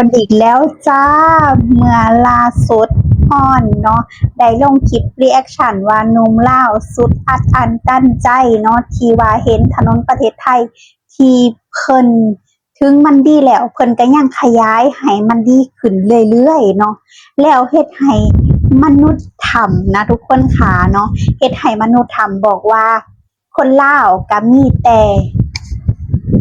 ນອີກແລ້ວຈ້າ ເມື່ອລ່າສຸດອອນເນາະ ໄດ້ລົງຄລິບຣີແອັກຊັນວ່າ ໜຸ່ມລາວສຸດອັດອັ້ນຕັນໃຈເນາະ ທີ່ວ່າເຫັນຖະໜົນປະເທດໄທທີ່ເພິ່ນ ເຖິງມັນດີແລ້ວ ເພິ່ນກໍຍັງຂະຫຍາຍໃຫ້ມັນດີຂຶ້ນເລື້ອຍໆເນາະ ແລ້ວເຮັດໃຫ້ມະນຸດຖ້ຳນະທຸກຄົນຂາເນາະ ເຮັດໃຫ້ມະນຸດຖ້ຳບອກວ່າ ຄົນລາວກະມີແຕ່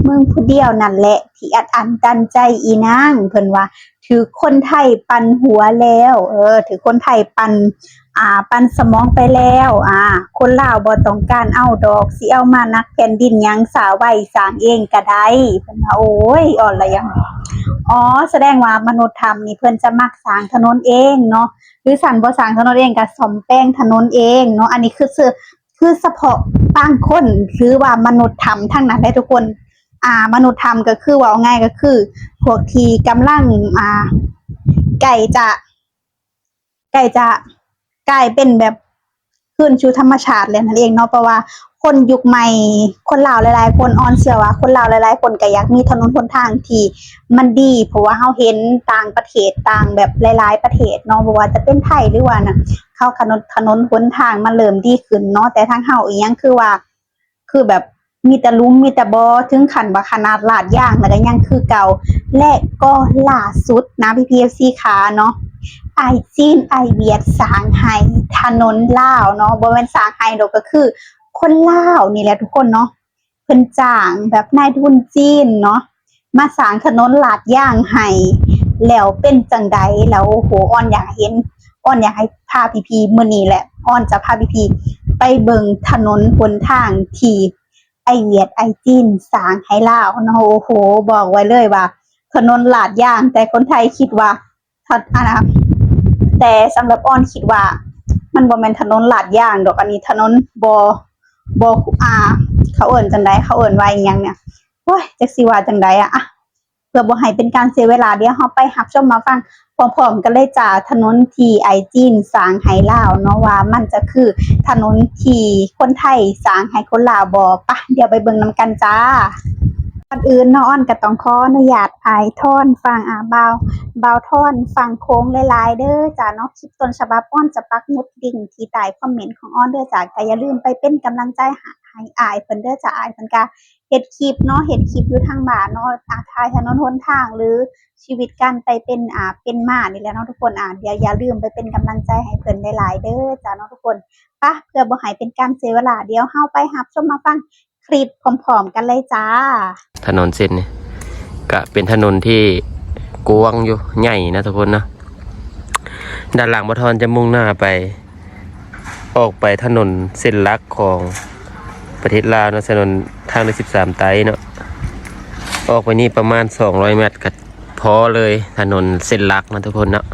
ມຶງຜູ້ດຽວນັ້ນແຫຼະທີ່ອັດອັ້ນຕັນໃຈອີນາງ ເພິ່ນວ່າຖືກຄົນໄທປັ່ນຫົວແລ້ວ ເອີ ຖືກຄົນໄທປັ່ນ ອ່າ ປັ່ນສະໝອງໄປແລ້ວ ອ່າ ຄົນລາວບໍ່ຕ້ອງການເອົາດອກ ຊິເອົາມາໜັກແຜ່ນດິນຫຍັງ ສາໄວ້ສ້າງເອງກະໄດ້ ເພິ່ນວ່າ ໂອ້ຍ ອ່ອນລະຫຍັງ ອໍ ສະແດງວ່າມະນຸດຖ້ຳນີ້ເພິ່ນຈະມັກສ້າງຖະໜົນເອງເນາະ ຫຼືຊັ້ນບໍ່ສ້າງຖະໜົນເອງກະສ້ອມແປງຖະໜົນເອງເນາະ ອັນນີ້ຄື ຄືສະເພາະບາງຄົນ ຫຼືວ່າມະນຸດຖ້ຳທັງນັ້ນແຫຼະທຸກຄົນ ອ່າ ມະນຸດຖ້ຳກໍຄື ເວົ້າງ່າຍກໍຄືພວກທີ່ກຳລັງ ອ່າ ໃກ້ຈະ ໃກ້ຈະກາຍເປັນແບບຄືນສູ່ທຳມະຊາດແລ້ວນັ້ນເອງເນາະ ເພາະວ່າຄົນຍຸກໃໝ່ ຄົນລາວຫຼາຍໆຄົນ ອອນເຊື່ອວ່າຄົນລາວຫຼາຍໆຄົນກໍຢາກມີຖະໜົນຫົນທາງທີ່ມັນດີ ເພາະວ່າເຮົາເຫັນຕ່າງປະເທດ ຕ່າງແບບຫຼາຍໆປະເທດເນາະ ບໍ່ວ່າຈະເປັນໄທ ຫຼືວ່ານັ້ນ ເຂົາ ຖະໜົນຫົນທາງມັນເລີ່ມດີຂຶ້ນເນາະ ແຕ່ທາງເຮົາອີ່ຫຍັງຄືວ່າ ຄືແບບມີແຕ່ຫຼຸມມີແຕ່ບໍ່ ເຖິງຂັ້ນວ່າຂະໜາດລາດຢາງແລ້ວກໍຍັງຄືເກົ່າ ແລະກໍລ່າສຸດນະ ພີ່ໆ ເອັຟຊີ ຂາເນາະ ອ້າຍຈີນອ້າຍຫວຽດສ້າງໃຫ້ຖະໜົນລາວເນາະ ບໍ່ແມ່ນສ້າງໃຫ້ດອກ ກໍຄືຄົນລາວນີ້ແຫຼະທຸກຄົນເນາະ ເພິ່ນຈ້າງແບບນາຍທຶນຈີນເນາະ ມາສ້າງຖະໜົນລາດຢາງໃຫ້ ແລ້ວເປັນຈັ່ງໃດ ແລ້ວ ໂອ້ໂຫ ອອນຢາກເຫັນ ອອນຢາກໃຫ້ພາພີ່ໆ ມື້ນີ້ແຫຼະ ອອນຈະພາພີ່ໆ ໄປເບິ່ງຖະໜົນຫົນທາງທີ່ອ້າຍຫວຽດອ້າຍຈີນສ້າງໃຫ້ລາວເນາະ ໂອ້ໂຫ ບອກໄວ້ເລີຍວ່າຖະໜົນລາດຢາງ ແຕ່ຄົນໄທຄິດວ່າ ຖະ ອັນນະ ແຕ່ສຳລັບອອນຄິດວ່າ ມັນບໍ່ແມ່ນຖະໜົນລາດຢາງດອກ ອັນນີ້ຖະໜົນບໍ່ ບໍ່ ອ່າ ເຂົາເອີ້ນຈັ່ງໃດ ເຂົາເອີ້ນວ່າອີ່ຫຍັງນີ້ ໂອ້ຍ ຈັກຊິວ່າຈັ່ງໃດອະ ອະ ເພື່ອບໍ່ໃຫ້ເປັນການເສຍເວລາ ດຽວເຮົາໄປຮັບຊົມມາຟັງພ້ອມໆກັນເລີຍຈ້າ ຖະໜົນທີ່ອ້າຍຈີນສ້າງໃຫ້ລາວເນາະ ວ່າມັນຈະຄືຖະໜົນທີ່ຄົນໄທສ້າງໃຫ້ຄົນລາວບໍ່ ປະ ດຽວໄປເບິ່ງນຳກັນຈ້າ. ກ່ອນອື່ນເນາະ ອອນກໍຕ້ອງຂໍອະນຸຍາດອ້າຍທອນຝັ່ງ ອ່າ ບ່າວ ບ່າວທອນຝັ່ງໂຂງຫຼາຍໆເດີຈ້າເນາະ ຄລິບຕົ້ນສະບັບອອນຈະປັກໝຸດລິ້ງທີ່ໃຕ້ຄອມເມັນຂອງອອນເດີຈ້າ ກໍຢ່າລືມໄປເປັນກຳລັງໃຈໃຫ້ ໃຫ້ອ້າຍເພິ່ນເດີຈ້າ ອ້າຍເພິ່ນກໍ ເຮັດຄລິບເນາະ ເຮັດຄລິບຢູ່ທາງບ້ານເນາະ ອ່າ ຖ່າຍຖະໜົນຫົນທາງ ຫຼື ຊີວິດການໄປເປັນ ອ່າ ເປັນມານີ້ແຫຼະເນາະທຸກຄົນ ອ່າ ດຽວຢ່າລືມໄປເປັນກຳລັງໃຈໃຫ້ເພິ່ນຫຼາຍໆເດີຈ້າເນາະທຸກຄົນ ປະ ເພື່ອບໍ່ໃຫ້ເປັນການເສຍເວລາ ດຽວເຮົາໄປຮັບຊົມມາຟັງຄລິບພ້ອມໆກັນເລີຍຈ້າ. ຖະໜົນເສັ້ນນີ້ກະເປັນຖະໜົນທີ່ກວ້າງຢູ່ ໃຫຍ່ນະທຸກຄົນເນາະ ດ້ານຫຼັງບ່າວທອນຈະມຸ່ງໜ້າໄປ ອອກໄປຖະໜົນເສັ້ນຫຼັກຂອງປະເທດລາວເນາະ ຖະໜົນທາງເລກສິບສາມໃຕ້ເນາະ ອອກໄປນີ້ປະມານສອງຮ້ອຍແມັດກໍພໍເລີຍ ຖະໜົນເສັ້ນຫຼັກເນາະທຸກຄົນເນາະ.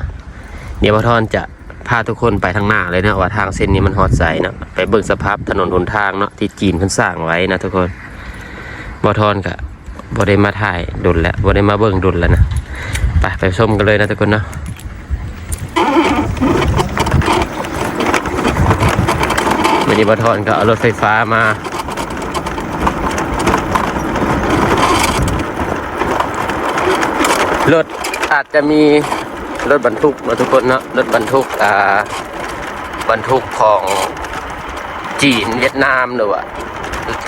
ດຽວບ່າວທອນຈະພາທຸກຄົນໄປທາງໜ້າເລີຍເນາະ ວ່າທາງເສັ້ນນີ້ມັນຮອດໃສເນາະ ໄປເບິ່ງສະພາບຖະໜົນຫົນທາງເນາະ ທີ່ຈີນເພິ່ນສ້າງໄວ້ນະທຸກຄົນ. ບ່າວທອນກະ ບໍ່ໄດ້ມາຖ່າຍດົນແລ້ວ ບໍ່ໄດ້ມາເບິ່ງດົນແລ້ວນະ ໄປ ໄປຊົມກັນເລີຍນະທຸກຄົນເນາະ. ມື້ນີ້ບ່າວທອນກໍເອົາລົດໄຟຟ້າມາ ລົດອາດຈະມີລົດບັນທຸກເນາະທຸກຄົນເນາະ ລົດບັນທຸກ ອ່າ ບັນທຸກຂອງຈີນ ຫວຽດນາມ ຫຼືວ່າ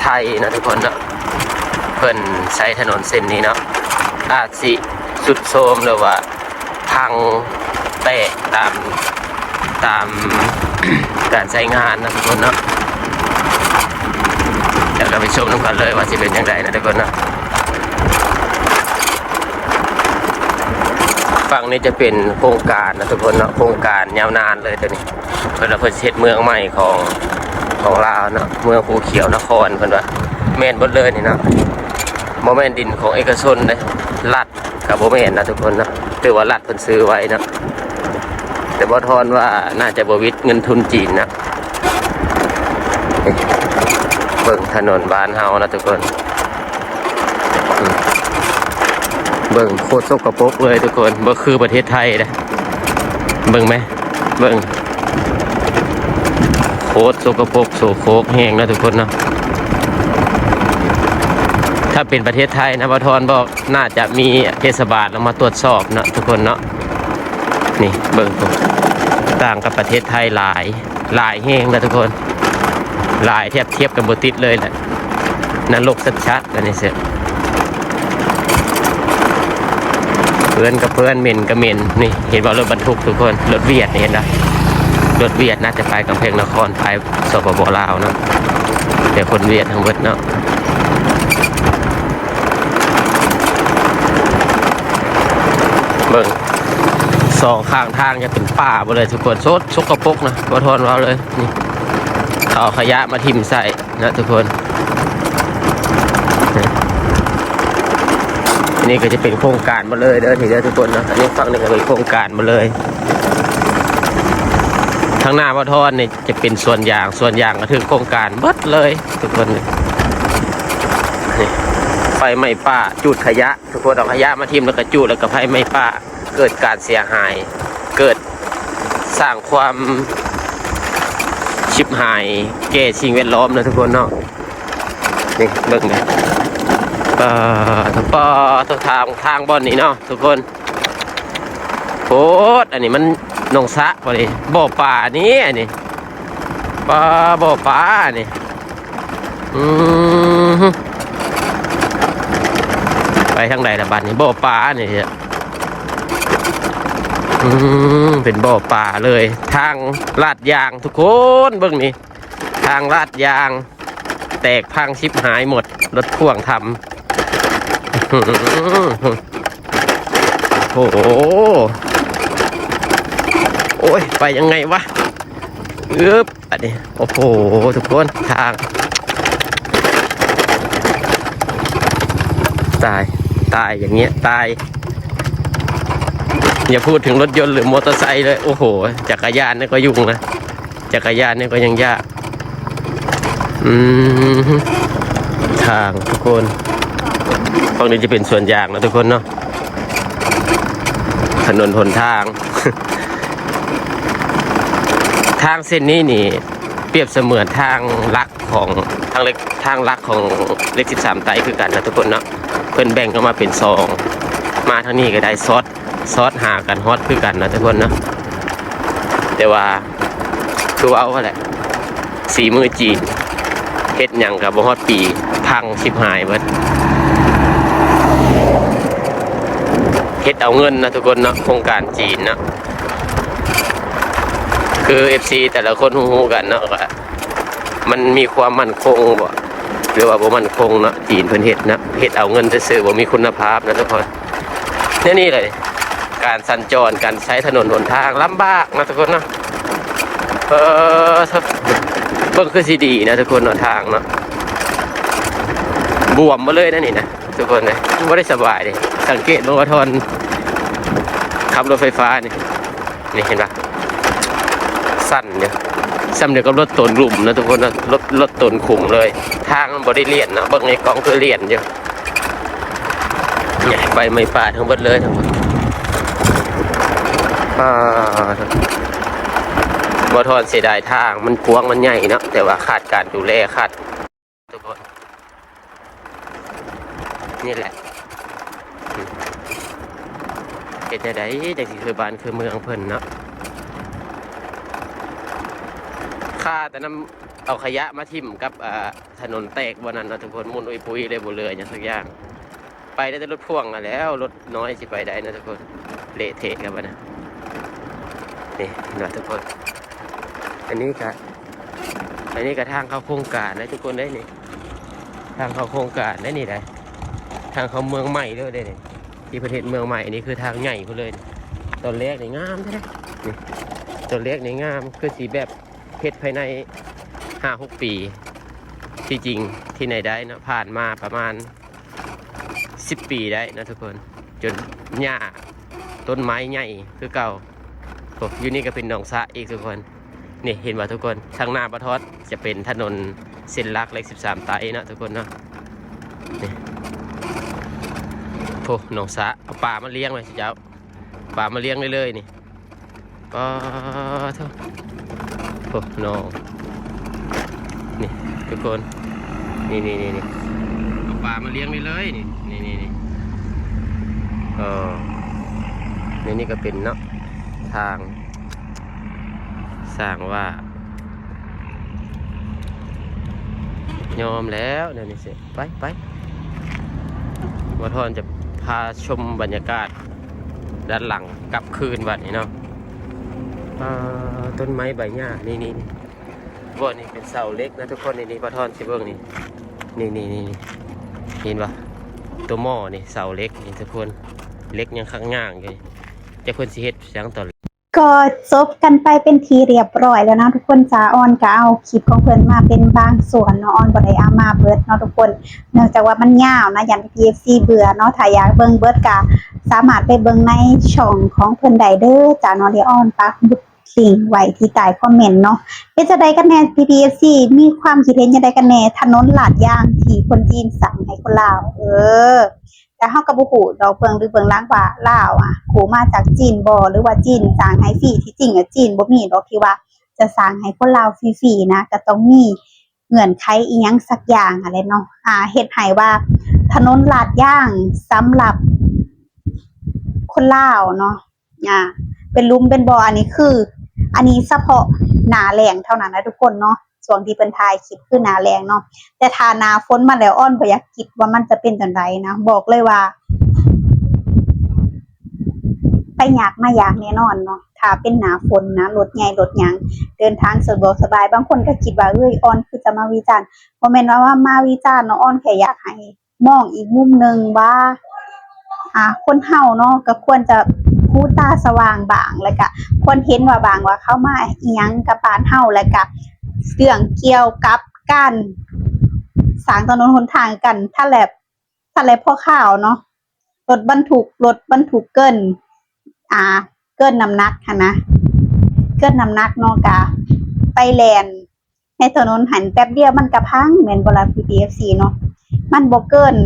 ໄທເນາະທຸກຄົນເນາະ ເພິ່ນໃຊ້ຖະໜົນເສັ້ນນີ້ເນາະ ອາດຊິຊຸດໂຊມ ຫຼືວ່າພັງແຕກຕາມ ຕາມການໃຊ້ງານເນາະທຸກຄົນເນາະ. ດຽວເຮົາໄປຊົມນຳກັນເລີຍວ່າຊິເປັນຈັ່ງໃດເນາະທຸກຄົນເນາະ. ຝັ່ງນີ້ຈະເປັນໂຄງການເນາະທຸກຄົນເນາະ ໂຄງການຍາວນານເລີຍໂຕນີ້ ເພິ່ນວ່າເພິ່ນຊິເຮັດເມືອງໃໝ່ຂອງ ຂອງລາວເນາະ ເມືອງພູຂຽວນະຄອນ ເພິ່ນວ່າ ແມ່ນເບິດເລີຍນີ້ເນາະ ບໍ່ແມ່ນດິນຂອງເອກະຊົນເດ້ ລັດກໍບໍ່ແມ່ນນະທຸກຄົນເນາະ ຖືວ່າລັດເພິ່ນຊື້ໄວ້ເນາະ ແຕ່ບ່າວທອນວ່າໜ້າຈະບໍ່ຫວິດເງິນທຶນຈີນນະ. ເບິ່ງຖະໜົນບ້ານເຮົານະທຸກຄົນ ເບິ່ງໂຄດສົກກະປົກເລີຍທຸກຄົນ ບໍ່ຄືປະເທດໄທເດ້ ເບິ່ງແມ ເບິ່ງ ໂຄດສົກກະປົກໂສໂຄກແຮງນະທຸກຄົນເນາະ. ຖ ຖ້າເປັນປະເທດໄທນະ ບ່າວທອນບອກ ໜ້າຈະມີເທດສະບານລາວມາຕວດສອບເນາະ ທຸກຄົນເນາະ. ນີ້ເບິ່ງພຸ້ນ ຕ່າງກັບປະເທດໄທຫຼາຍ ຫຼາຍແຮງນະທຸກຄົນ ຫຼາຍແທບທຽບກັນບໍ່ຕິດເລີຍແຫຼະ. ນະລົກຊັດໆ ອັນນີ້ເສຍ ເປື້ອນກໍເປື້ອນ ເໝັນກໍເໝັນ. ນີ້ເຫັນບໍ່ ລົດບັນທຸກທຸກຄົນ ລົດຫວຽດນີ້ ເຫັນບໍ່? ລົດຫວຽດໜ້າຈະໄປກຳແພງນະຄອນ ໄປ ສປປ ລາວເນາະ ແຕ່ຄົນຫວຽດທັງເບິດເນາະ. ເບິ່ງ ສອງຂ້າງທາງຈະເປັນປ່າເບິດເລີຍທຸກຄົນ ສົກ ສົກກະປົກນະ ບໍ່ທອນເວົ້າເລີຍ. ນີ້ເຂົາເອົາຂະຫຍະມາຖິ້ມໃສ່ນະທຸກຄົນ. ນີ້ ອັນນີ້ກໍຈະເປັນໂຄງການໝົດເລີຍເດີ ນີ້ເດີທຸກຄົນເນາະ. ອັນນີ້ຝັ່ງນີ້ກໍເປັນໂຄງການໝົດເລີຍ. ທາງໜ້າບ່າວທອນນີ້ຈະເປັນສວນຢາງ ສວນຢາງກໍຖືກໂຄງການເບິດເລີຍທຸກຄົນ. ນີ້ ໄຟໄໝ້ປ່າ ຈູດຂະຫຍະ ທຸກຄົນ ເອົາຂະຫຍະມາຖິ້ມ ແລ້ວກໍຈູດ ແລ້ວກໍໄຟໄໝ້ປ່າ ເກີດການເສຍຫາຍ ເກີດສ້າງຄວາມຊິບຫາຍແກ່ສິ່ງແວດລ້ອມນະທຸກຄົນເນາະ. ນີ້ເບິ່ງເດີ ປາ ປາ ທາງ ທາງບ່ອນນີ້ເນາະທຸກຄົນ. ໂພດ ອັນນີ້ມັນໜອງສະບໍ່ນີ້ ບໍ່ປານີ້ ອັນນີ້ ປາ ບໍ່ປານີ້. ອືມ ໄປທາງໃດລະບັດນີ້ ບໍ່ປານີ້. ອືມ ເປັນບໍ່ປາເລີຍ ທາງລາດຢາງທຸກຄົນ ເບິ່ງນີ້ ທາງລາດຢາງ ແຕກພັງຊິບຫາຍໝົດ ລົດພ່ວງທຳ. ໂອ້ໂຫ ໂອ້ຍ ໄປຍັງໄງວະ ອຶບ ອັນນີ້ ໂອ້ໂຫ ທຸກຄົນ ທາງ ຕາຍ ຕາຍ ຢ່າງເງຍ ຕາຍ. ຢ່າພູດເຖິງລົດຍົນ ຫຼື ມໍເຕີໄຊເລີຍ ໂອ້ໂຫ ຈັກກະຍານນີ້ກໍຫຍຸ້ງນະ. ຈັກກະຍານນີ້ກໍຍັງຍາກ. ອືມ ທາງທຸກຄົນ ຝັ່ງນີ້ຈະເປັນສວນຢາງເນາະທຸກຄົນເນາະ ຖະໜົນຫົນທາງ. ທາງເສັ້ນນີ້ນີ້ປຽບສະເໝືອນທາງຫຼັກຂອງ ທາງເລັກ ທາງຫຼັກຂອງເລກສິບສາມໃຕ້ຄືກັນນະທຸກຄົນເນາະ. ເພິ່ນແບ່ງອອກມາເປັນສອງ ມາທາງນີ້ກໍໄດ້ ຊອດ ຊອດຫາກັນຮອດຄືກັນນະທຸກຄົນເນາະ. ແຕ່ວ່າຄືເວົ້າຫັ້ນແຫຼະ ສີມືຈີນ ເຮັດຫຍັງກໍບໍ່ຮອດປີ ພັງຊິບຫາຍເບິດ. ເຮັດເອົາເງິນນະທຸກຄົນເນາະ ໂຄງການຈີນເນາະ. ຄືເອັຟຊີແຕ່ລະຄົນຮູ້ໆກັນເນາະ ກໍມັນມີຄວາມໝັ້ນຄົງບໍ່ ຫຼືວ່າບໍ່ໝັ້ນຄົງເນາະ. ຈີນເພິ່ນເຮັດເນາະ ເຮັດເອົາເງິນຊື່ໆ ບໍ່ມີຄຸນນະພາບນະທຸກຄົນ. ແນວນີ້ແຫຼະ ການສັນຈອນ ການໃຊ້ຖະໜົນຫົນທາງລຳບາກນະທຸກຄົນເນາະ. ເອີ ເບິ່ງຄືຊິດີນະທຸກຄົນເນາະ ທາງເນາະ ບວມໝົດເລີຍນະນີ້ນະທຸກຄົນເອີຍ ບໍ່ໄດ້ສະບາຍເດ້. ສັງເກດເບິ່ງວ່າທອນຂັບລົດໄຟຟ້ານີ້ ນີ້ເຫັນປະ ສັ້ນຢູ່ ສ່ຳດຽວກັບລົດໂຕນຫຼຸມນະທຸກຄົນເນາະ ລົດ ລົດໂຕນຂຸມເລີຍ. ທາງມັນບໍ່ໄດ້ລຽນເນາະ ເບິ່ງໃນກ້ອງຄືລຽນຢູ່. ໄຟໄໝ້ປ່າທັງເບິດເລີຍ ອ່າ ບໍ່ທອນເສຍດາຍທາງ ມັນກວ້າງມັນໃຫຍ່ເນາະ ແຕ່ວ່າຂາດການດູແລ ຂາດ ທຸກຄົນ ນີ້ແຫຼະ ເຮັດແນວໃດຈັ່ງຊິຄືບ້ານຄືເມືອງເພິ່ນເນາະ. ຂ້າແຕ່ນຳເອົາຂະຫຍະມາຖິ້ມກັບ ອ່າ ຖະໜົນແຕກບ່ອນນັ້ນເນາະທຸກຄົນ ໝຸ່ນອຸຍປຸຍເລີຍ ບໍ່ເຫຼືອຫຍັງສັກຢ່າງ. ໄປໄດ້ແຕ່ລົດພ່ວງຫັ້ນແຫຼ້ວ ລົດນ້ອຍຊິໄປໄດ້ນະທຸກຄົນ. ເລະເທະແລ້ວບັດນະ ນີ້ເນາະທຸກຄົນ. ອັນນີ້ກະ ອັນນີ້ກະທາງເຂົ້າໂຄງການເດ້ທຸກຄົນເດ້ນີ້ ທາງເຂົ້າໂຄງການເດ້ນີ້ໄດ໋ ທາງເຂົ້າເມືອງໃໝ່ເລີຍເດ້ນີ້ ທີ່ເພິ່ນເຮັດເມືອງໃໝ່. ອັນນີ້ຄືທາງໃຫຍ່ພຸ້ນເລີຍ ຕອນແລກນີ້ງາມແທ້ເດ້ນີ້ ຕອນແລກນີ້ງາມ ຄືຊິແບບ ເຮັດພາຍໃນຫ້າຫົກປີ ທີ່ຈິງທີ່ໄດ້ເນາະ ຜ່ານມາປະມານສິບປີໄດ້ເນາະທຸກຄົນ ຈົນຫຍ້າຕົ້ນໄມ້ໃຫຍ່ຄືເກົ່າ. ໂອ້ ຢູ່ນີ້ກໍເປັນໜອງສະອີກທຸກຄົນ. ນີ້ເຫັນບໍ່ທຸກຄົນ ທາງໜ້າບ່າວທອດຈະເປັນຖະໜົນເສັ້ນຫຼັກເລກສິບສາມໃຕ້ເນາະທຸກຄົນເນາະ. ນີ້ ໂອ້ ໜອງສະ ເອົາປາມາລ້ຽງໄວ້ຊິເຈົ້າ. ປາມາລ້ຽງເລື້ອຍໆນີ້ ປາໂທ້ ໂອ້ ນ້ອງ ນີ້ທຸກຄົນ ນີ້ໆໆໆ ເອົາປ ປາມາລ້ຽງໄດ້ເລີຍ ນີ້ ນີ້ ນີ້ ນີ້ ເອີ ໃນນີ້ກໍເປັນເນາະ ທາງ ສ້າງວ່າ ຍອມແລ້ວແນວນີ້ຊິ ໄປ ໄປ ບ່າວທອນຈະພາຊົມບັນຍາກາດດ້ານຫຼັງກັບຄືນບັດນີ້ເນາະ. ອ່າ ຕົ້ນໄມ້ໃບຫຍ້າ ນີ້ ນີ້ ນີ້ ບ່ອນນີ້ເປັນເສົາເຫຼັກນະທຸກຄົນ ນີ້ ນີ້ ບ່າວທອນຊິເບິ່ງ ນີ້ ນີ້ ນີ້ ນີ້ ເຫັນບໍ່ ຕົວໝໍ້ນີ້ ເສົາເຫຼັກນີ້ທຸກຄົນ ເຫຼັກຍັງຄັກຍ່າງຢູ່ ຈັກເພິ່ນຊິເຮັດຫຍັງຕໍ່. ກໍຈົບກັນໄປເປັນທີ່ຮຽບຮ້ອຍແລ້ວເນາະທຸກຄົນຈ້າ. ອອນກໍເອົາຄລິບຂອງເພິ່ນມາເປັນບາງສ່ວນເນາະ ອອນບໍ່ໄດ້ເອົາມາເບິດເນາະທຸກຄົນ ເນື່ອງຈາກວ່າມັນຍາວນະ ຢ້ານ ເອັຟຊີ ເບື່ອເນາະ. ຖ້າຢາກເບິ່ງເບິດກໍສາມາດໄປເບິ່ງໃນຊ່ອງຂອງເພິ່ນໄດ້ເດີຈ້າເນາະ. ດຽວອອນປັກ ລິງໄວ້ທີ່ໃຕ້ຄອມເມັນເນາະ. ເປັນຈັ່ງໃດກັນແດ່ ພີ່ໆ ເອັຟຊີ ມີຄວາມຄິດເຫັນຈັ່ງໃດກັນແດ່ ຖະໜົນລາດຢາງທີ່ຄົນຈີນສ້າງໃຫ້ຄົນລາວ? ເອີ ແຕ່ເຮົາກໍບໍ່ຮູ້ເບື້ອງເບື້ອງເບື້ອງຫຼັງວ່າລາວອະກູ້ມາຈາກຈີນບໍ່ ຫຼືວ່າຈີນສ້າງໃຫ້ຟຣີ. ທີ່ຈິງອະ ຈີນບໍ່ມີດອກທີ່ວ່າຈະສ້າງໃຫ້ຄົນລາວຟຣີໆນະ ກໍຕ້ອງມີເງື່ອນໄຂອີ່ຫຍັງສັກຢ່າງຫັ້ນແຫຼະເນາະ ອ່າ ເຮັດໃຫ້ວ່າຖະໜົນລາດຢາງສຳລັບຄົນລາວເນາະ ອ່າ ເປັນຫຼຸມເປັນບໍ່. ອັນນີ້ຄື ອັນນີ້ສະເພາະໜ້າແລ້ງເທົ່ານັ້ນນະທຸກຄົນເນາະ ຊ່ວງທີ່ເພິ່ນຖ່າຍຄລິບຄືໜ້າແລ້ງເນາະ. ແຕ່ຖ້າໜ້າຝົນມາແລ້ວ ອອນບໍ່ຢາກຄິດວ່າມັນຈະເປັນຈັ່ງໃດນະ ບອກເລີຍວ່າໄປຍາກມາຢາກແນ່ນອນເນາະ. ຖ້າເປັນໜ້າຝົນນະ ລົດໃຫຍ່ລົດຫຍັງເດີນທາງສະດວກສະບາຍ. ບາງຄົນກໍຄິດວ່າ ເອີຍ ອອນຄືຈະມາວິຈານ ບໍ່ແມ່ນວ່າມາວິຈານເນາະ ອອນແຄ່ຢາກໃຫ້ ມອງອີກມຸມໜຶ່ງວ່າ ອ່າ ຄົນເຮົາເນາະ ກໍຄວນຈະຫູຕາສະຫວ່າງບາງ ແລ້ວກະຄວນເຫັນວ່າບາງ ວ່າເຂົາມາອີ່ຫຍັງກັບບ້ານເຮົາ ແລ້ວກະເລື່ອງກ່ຽວກັບການສ້າງຖະໜົນຫົນທາງກັນ ທັນແລະ ທັນແລະພໍຂ່າວເນາະ. ລົດບັນທຸກ ລົດບັນທຸກເກີນ ອ່າ ເກີນນ້ຳໜັກຫັ້ນນະ ເກີນນ້ຳໜັກເນາະ ກະໄປແລ່ນ ໃນຖະໜົນຫັ້ນແປັບດຽວມັນກະພັງ ແມ່ນບໍ່ລະ ພີ່ໆ ເອັຟຊີ ເນາະ. ມັນບໍ່ເກີນ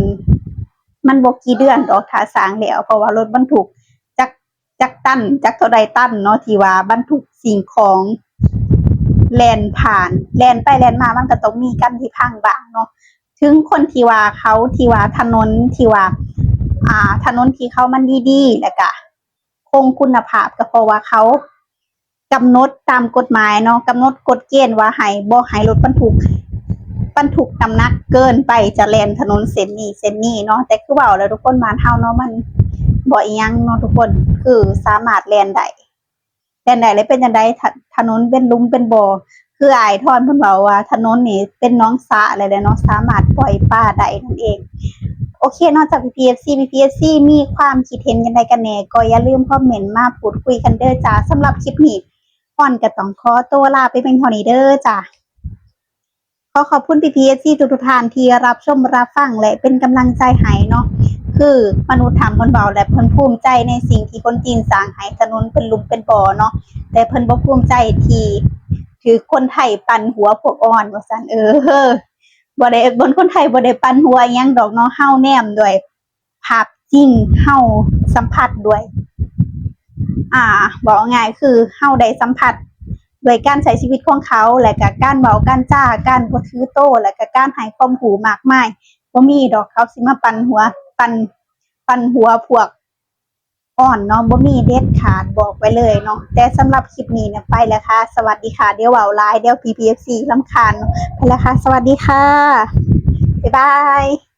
ມັນບໍ່ກີ່ເດືອນດອກຖ້າສ້າງແລ້ວ ເພາະວ່າລົດບັນທຸກຈັກ ຈັກຕັນ ຈັກເທົ່າໃດຕັນເນາະ ທີ່ວ່າບັນທຸກສິ່ງຂອງແລ່ນຜ່ານ ແລ່ນໄປແລ່ນມາ ມັນກໍຕ້ອງມີກັນທີ່ພັງບາງເນາະ. ເຖິງຄົນທີ່ວ່າ ເຂົາທີ່ວ່າຖະໜົນທີ່ວ່າ ອ່າ ຖະໜົນທີ່ເຂົາມັນດີໆ ແລ້ວກະຄົງຄຸນນະພາບ ກໍເພາະວ່າເຂົາ ກຳນົດຕາມກົດໝາຍເນາະ ກຳນົດກົດເກນວ່າໃຫ້ ບໍ່ໃຫ້ລົດບັນທຸກ ບັນທຸກນ້ຳໜັກເກີນໄປຈະແລ່ນຖະໜົນເສັ້ນນີ້ເສັ້ນນີ້ເນາະ. ແຕ່ຄືເວົ້າແລ້ວທຸກຄົນ ບ້ານເຮົາເນາະ ມັນບໍ່ອີ່ຫຍັງເນາະທຸກຄົນ ຄືສາມາດແລ່ນໄດ້ ແລ່ນໄດ້. ແລ້ວເປັນຈັ່ງໃດ ຖະ ຖະໜົນເປັນຫຼຸມເປັນບໍ່ ຄືອ້າຍທອນເພິ່ນເວົ້າວ່າ ຖະໜົນນີ້ເປັນໜອງສະແລ້ວເນາະ ສາມາດປ່ອຍປາໄດ້ນັ້ນເອງ. ໂອເຄເນາະ ຈາກ ພີ່ໆ ເອັຟຊີ ພີ່ໆ ເອັຟຊີ ມີຄວາມຄິດເຫັນຈັ່ງໃດກັນແດ່ ກໍຢ່າລືມຄອມເມັນມາພູດຄຸຍກັນເດີຈ້າ. ສຳລັບຄລິບນີ້ ອອນກໍຕ້ອງຂໍຕົວລາໄປພຽງເທົ່ານີ້ເດີຈ້າ. ຂໍຂອບຄຸນ ພີ່ໆ ເອັຟຊີ ທຸກໆທ່ານທີ່ຮັບຊົມຮັບຟັງ ແລະ ເປັນກຳລັງໃຈໃຫ້ເນາະ. ຄືມະນຸດຖ້ຳເພິ່ນເວົ້າ ແລະ ເພິ່ນພູມໃຈໃນສິ່ງທີ່ຄົນຈີນສ້າງໃຫ້ຖະໜົນເປັນຫຼຸມເປັນບໍ່ເນາະ ແຕ່ເພິ່ນບໍ່ພູມໃຈທີ່ຖືກຄົນໄທປັ່ນຫົວພວກອອນວ່າຊັ້ນ. ເອີ ບໍ່ໄດ້ ຄົນໄທບໍ່ໄດ້ປັ່ນຫົວອີ່ຫຍັງດອກເນາະ ເຮົາແນມດ້ວຍ ພາບຈິງ ເຮົາສຳຜັດດ້ວຍ ອ່າ ເວົ້າງ່າຍຄືເຮົາໄດ້ສຳຜັດດ້ວຍການໃຊ້ຊີວິດຂອງເຂົາ ແລະກະການເວົ້າການຈາ ການບໍ່ຖືໂຕ ແລະກະການໃຫ້ຄວາມຮູ້ມາກມາຍ. ບໍ່ມີດອກເຂົາຊິມາປັ່ນຫົວ ປັ່ນ ປັ່ນຫົວພວກອອນເນາະ ບໍ່ມີເດັດຂາດ ບອກໄວ້ເລີຍເນາະ. ແຕ່ສຳລັບຄລິບນີ້ນະ ໄປແລ້ວຄ່ະ ສະຫວັດດີຄ່ະ. ດຽວເວົ້າຫຼາຍ ດຽວ ພີ່ໆ ເອັຟຊີ ລຳຄານ. ໄປແລ້ວຄ່ະ ສະຫວັດດີຄ່ະ ບາຍບາຍ.